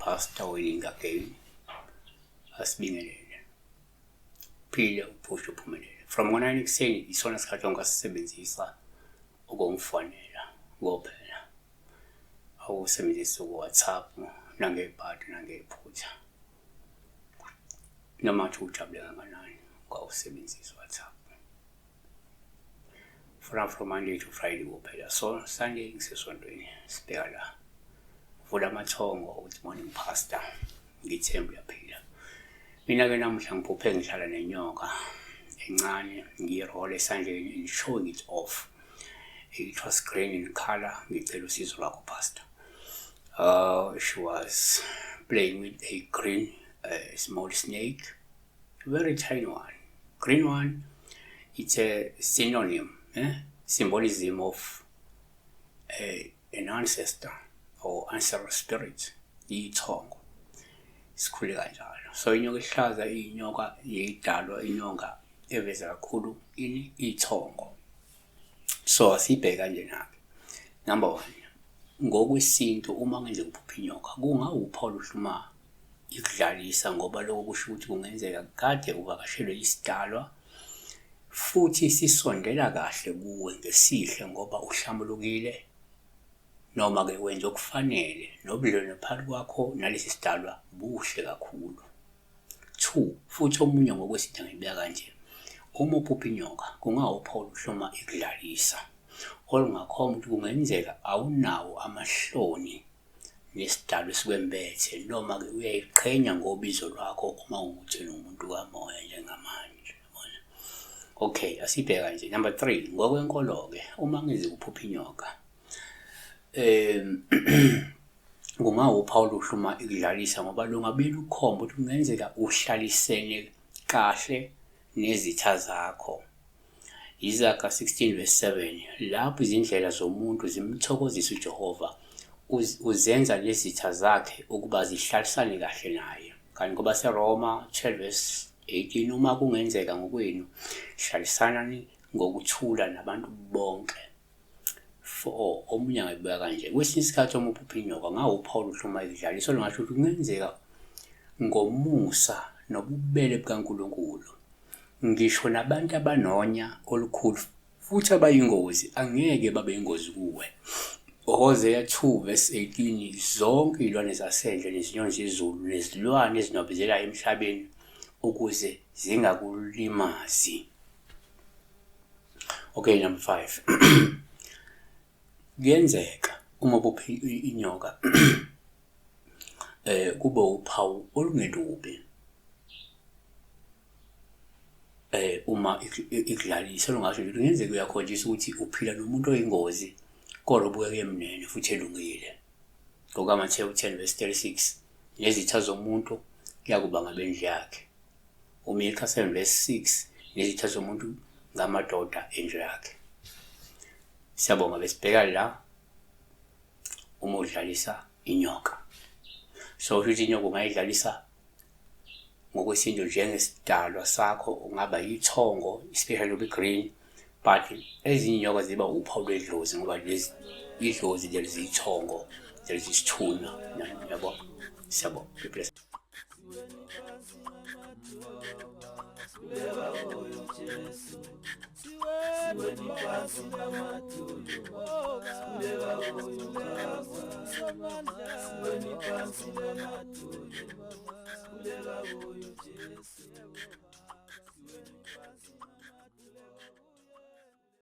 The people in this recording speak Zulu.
Pastor Winning Again. Asibingelele. Phile uphushe uphumelele. From ngo-9 ekuseni isona sikhathi ongasisebenzisa ukungifonela kuphela. Awusebenzisi ku-WhatsApp nangebhadi nangephutha. Noma ngathi ujabule kangakanani ungawusebenzisi WhatsApp. From Monday to Friday kuphela. So Sunday ngisesontweni sibheka la. Vula amathongo, good morning pastor. Ngithemba uyaphila. Mina ke namuhla ngiphuphe ngihlala nenyoka encane ngiyirola esandleni and showing it off. It was green in color. Ngicela usizo lwakho pastor. She was playing with a green small snake, very tiny one, green one. It's a synonym, eh? Symbolism of an ancestor or ancestral spirit, ithongo. Sikhule kanjalo. So inyoka ehlaza inyoka yidalwa inyoka eveza kakhulu ini ithongo. So asibheke kanjena-ke. Number one, ngokwesintu uma kungenzeka uphuphe inyoka kungawuphi oluhle uma ikudlalisa ngoba lokho kusho ukuthi kungenzeka kade uvakashelwe isidalwa futhi sisondela kahle kuwe ngesihle ngoba uhlambulukile noma-ke wenza okufanele nobudlelwano phakathi kwakho nalesi sidalwa buhle kakhulu. Two, futhi omunye ngokwesintu angibeka kanje, uma uphupha inyoka kungawuphi oluhle uma ikudlalisa olungakhomba ukuthi kungenzeka awunawo amahloni nesidalwa esikwembethe noma-ke uyayiqhenya ngobizo lwakho uma ungukuthi ungumuntu kamoya njengamanje. Yabona? Okay, asibheka kanje. Number three, ngokwenkolo-ke uma ngeze kuphupha inyoka kungawuphawu oluhle uma ikudlalisa ngoba lungabe lukhomba ukuthi kungenzeka uhlalisene kahle nezitha zakho. Izaga 16 verse 7, lapho izindlela zomuntu zimthokozisa uJehova, uzenza nezitha zakhe ukuba zihlalisane kahle naye. Kanti kwabaseRoma 12 verse 18, uma kungenzeka ngokwenu, hlalisanani ngokuthula nabantu bonke. 4 omunye angayibeka kanje, kwesinye isikhathi uma uphupha inyoka ngawuphawu oluhle uma idlaliswa lungasho ukuthi kungenzeka ngomusa nobubele bukaNkulunkulu ngisho nabantu abanonya olukhulu futhi abayingozi angeke babe ingozi kuwe. Hosea 2 verse 18, zonke izilwane zasendle nezinyoni zezulu nezilwane ezinwabizelayo emhlabeni ukuze zingakulimazi. Okay, number 5. Kuyenzeka uma ubophe inyoka kube uphawu olungelubi uma ikudlalisa olungasho nje kungenzeka uyakhonjiswa ukuthi uphila nomuntu oyingozi kodwa ubukeka emnene futhi elungile. NgokaMathewu 10 verse 36, nezitha zomuntu kuyakuba ngabendlu yakhe. UMika 7 verse 6, nezitha zomuntu ngamadoda endlu yakhe. Siyabonga, besibheka la uma udlalisa inyoka. So usho ukuthi inyoka ungayidlalisa ngokwesintu njengesidalwa sakho, ungaba yithongo especially ube green, but ezinye inyoka ziba uphawu lwedlozi ngoba lezi idlozi lezithongo lezisithunywa, yabo. Siyabonga. Be blessed. Sikhuleka kuyo Jesu.